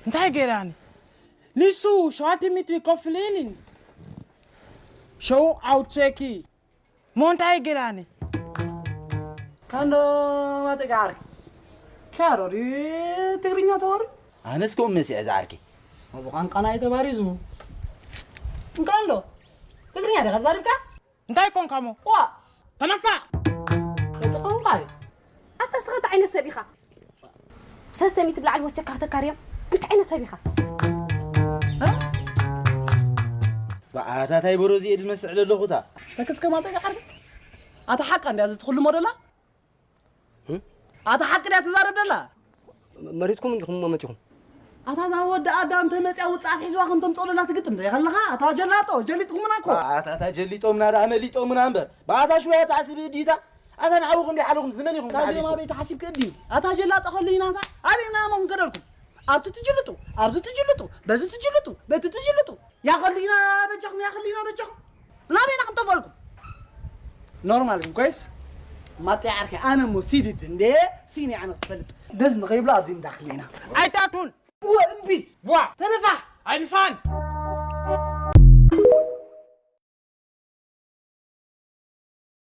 እንታይ ገይራኒ? ንሱ ሸዋት ሚትሪ ኮፍልልን ሸው ኣውትሰኪ ሞ እንታይ ገይራኒ? ካንዶ ማጠቃ ዓርኪ ካሮሪ ትግርኛ ተወሪ ኣነስ ከም መሲዐ ዝዓርኪ ኣብ ቋንቋና ኣይተባሪዙ እንካንዶ ትግርኛ ዲኻ ዛርብካ እንታይ ኮንካሞ? ዋ ተነፋ እቲ ቋንቋ እዩ ኣታ ስኻ እንታይ ዓይነት ሰብ ኢኻ? ሰለስተ ሚእቲ ብላዕሊ ወሲኽካ ከተካርዮም እንታይ ዓይነት ሰብ ኢኻ? ብዓታታይ በሮዚ እየ ዝመስዕ ዘለኹታ ሰክስ ከማጠቃ ዓርኪ ኣታ ሓቃ እንዲያ ዝትኽልሞ ደላ ኣታ ሓቂ ድያ ትዛረብ ደላ መሪትኩም እንዲኹም እሞ መቲኹም ኣታ እዛ ወዲ ኣዳም ተመፅያ ውፅኣት ሒዝዋ ከም ተምፅኦ ደላ ትግጥም ዶ ይኸለኻ ኣታ ጀላጦ ጀሊጥኩምና እኮ ኣታ ጀሊጦምና ደኣ መሊጦምና እምበር ብኣታ ሽወያ ተዓስቢ እዲታ ኣታ ንዓብኹም ዲሓለኹም ዝመን ኢኹም ኣታ ጀማ ቤት ሓሲብ ክእዲ ኣታ ጀላጦ ከልይናታ ኣበይና ሞ ክንከደልኩም ኣብቲ ትጅልጡ ኣብዚ ትጅልጡ በዚ ትጅልጡ በቲ ትጅልጡ ያኸልይና በጃኹም ያኸልይና በጃኹም ናበይና ክንጠፈልኩም ኖርማል ግን ኮይስ ማጥያ ዓርከ ኣነ ሞ ሲድድ እንዴ ሲኒ ኣነ ክትፈልጥ ደስ ንኸይብሎ ኣብዚ እንዳክልይና ኣይታቱን እወ እምቢ ዋ ተነፋሕ ኣይንፋን